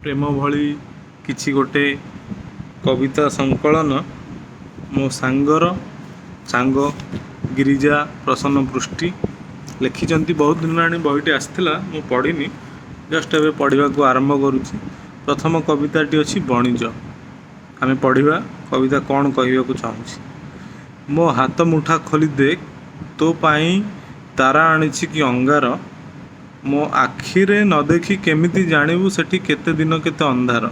ପ୍ରେମ ଭଳି କିଛି ଗୋଟେ କବିତା ସଂକଳନ ମୋ ସାଙ୍ଗର ସାଙ୍ଗ ଗିରିଜା ପ୍ରସନ୍ନ ପୃଷ୍ଟି ଲେଖିଛନ୍ତି। ବହୁତ ଦିନ ହେଲାଣି ବହିଟି ଆସିଥିଲା, ମୁଁ ପଢ଼ିନି, ଜଷ୍ଟ ଏବେ ପଢ଼ିବାକୁ ଆରମ୍ଭ କରୁଛି। ପ୍ରଥମ କବିତାଟି ଅଛି ବଣିଜ। ଆମେ ପଢ଼ିବା କବିତା କ'ଣ କହିବାକୁ ଚାହୁଁଛି। ମୋ ହାତ ମୁଠା ଖୋଲି ଦେଖ, ତୋ ପାଇଁ ତାରା ଆଣିଛି କି ଅଙ୍ଗାର। ମୋ ଆଖିରେ ନ ଦେଖି କେମିତି ଜାଣିବୁ ସେଠି କେତେ ଦିନ କେତେ ଅନ୍ଧାର।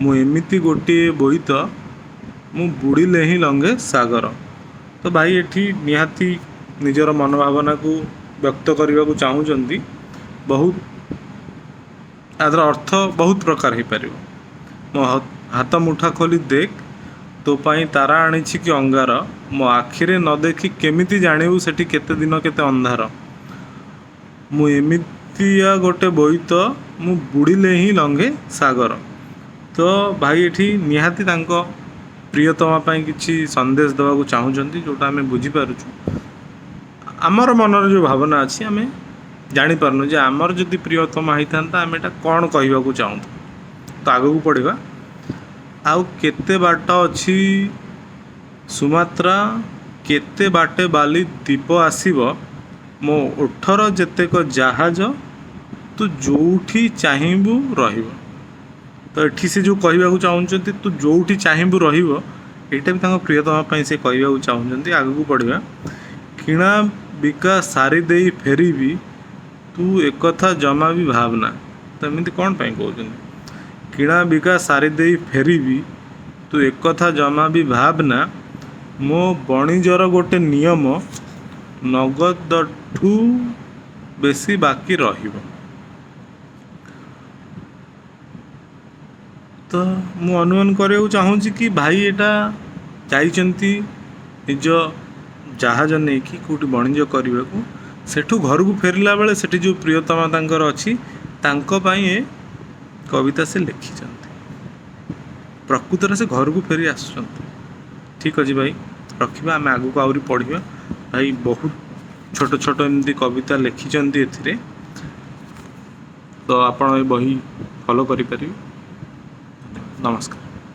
ମୁଁ ଏମିତି ଗୋଟିଏ ବୋଇତ, ମୁଁ ବୁଡ଼ିଲେ ହିଁ ଲଙ୍ଘେ ସାଗର। ତ ଭାଇ ଏଠି ନିହାତି ନିଜର ମନୋଭାବନାକୁ ବ୍ୟକ୍ତ କରିବାକୁ ଚାହୁଁଛନ୍ତି। ବହୁତ ଏହାର ଅର୍ଥ ବହୁତ ପ୍ରକାର ହେଇପାରିବ। ମୋ ହାତ ମୁଠା ଖୋଲି ଦେଖ, ତୋ ପାଇଁ ତାରା ଆଣିଛି କି ଅଙ୍ଗାର। ମୋ ଆଖିରେ ନ ଦେଖି କେମିତି ଜାଣିବୁ ସେଠି କେତେ ଦିନ କେତେ ଅନ୍ଧାର। ମୁଁ ଏମିତିଆ ଗୋଟେ ବୋଇତ, ମୁଁ ବୁଡ଼ିଲେ ହିଁ ଲଙ୍ଘେ ସାଗର। ତ ଭାଇ ଏଠି ନିହାତି ତାଙ୍କ ପ୍ରିୟତମା ପାଇଁ କିଛି ସନ୍ଦେଶ ଦେବାକୁ ଚାହୁଁଛନ୍ତି, ଯେଉଁଟା ଆମେ ବୁଝିପାରୁଛୁ। ଆମର ମନରେ ଯେଉଁ ଭାବନା ଅଛି, ଆମେ ଜାଣିପାରୁନୁ ଯେ ଆମର ଯଦି ପ୍ରିୟତମା ହେଇଥାନ୍ତା, ଆମେ ଏଇଟା କ'ଣ କହିବାକୁ ଚାହୁଁଛୁ। ତ ଆଗକୁ ପଢ଼ିବା। ଆଉ କେତେ ବାଟ ଅଛି ସୁମାତ୍ରା, କେତେ ବାଟେ ବାଲି ଦ୍ୱୀପ ଆସିବ, ମୋ ଓଠର ଯେତେକ ଜାହାଜ, ତୁ ଯୋଉଠି ଚାହିଁବୁ ରହିବ। ତ ଏଠି ସେ ଯେଉଁ କହିବାକୁ ଚାହୁଁଛନ୍ତି, ତୁ ଯୋଉଠି ଚାହିଁବୁ ରହିବ, ଏଇଟା ବି ତାଙ୍କ ପ୍ରିୟତମା ପାଇଁ ସେ କହିବାକୁ ଚାହୁଁଛନ୍ତି। ଆଗକୁ ପଢ଼ିବା। କିଣା ବିକା ସାରି ଦେଇ ଫେରିବି, ତୁ ଏକଥା ଜମା ବି ଭାବନା। ତ ଏମିତି କ'ଣ ପାଇଁ କହୁଛନ୍ତି? କିଣା ବିକା ସାରି ଦେଇ ଫେରିବି, ତୁ ଏକଥା ଜମା ବି ଭାବନା। ମୋ ବଣିଜର ଗୋଟେ ନିୟମ, ନଗଦଠୁ ବେଶୀ ବାକି ରହିବ। ତ ମୁଁ ଅନୁମାନ କରିବାକୁ ଚାହୁଁଛି କି ଭାଇ ଏଇଟା ଯାଇଛନ୍ତି ନିଜ ଜାହାଜ ନେଇକି କେଉଁଠି ବାଣିଜ୍ୟ କରିବାକୁ। ସେଠୁ ଘରକୁ ଫେରିଲା ବେଳେ ସେଠି ଯେଉଁ ପ୍ରିୟତମା ତାଙ୍କର ଅଛି, ତାଙ୍କ ପାଇଁ ଏ କବିତା ସେ ଲେଖିଛନ୍ତି। ପ୍ରକୃତରେ ସେ ଘରକୁ ଫେରି ଆସୁଛନ୍ତି। ଠିକ୍ ଅଛି ଭାଇ, ରଖିବା, ଆମେ ଆଗକୁ ଆହୁରି ପଢ଼ିବା। ଭାଇ ବହୁତ ଛୋଟ ଛୋଟ ଏମିତି କବିତା ଲେଖିଛନ୍ତି ଏଥିରେ। ତ ଆପଣ ଏ ବହି ଫଲୋ କରିପାରିବେ। ନମସ୍କାର।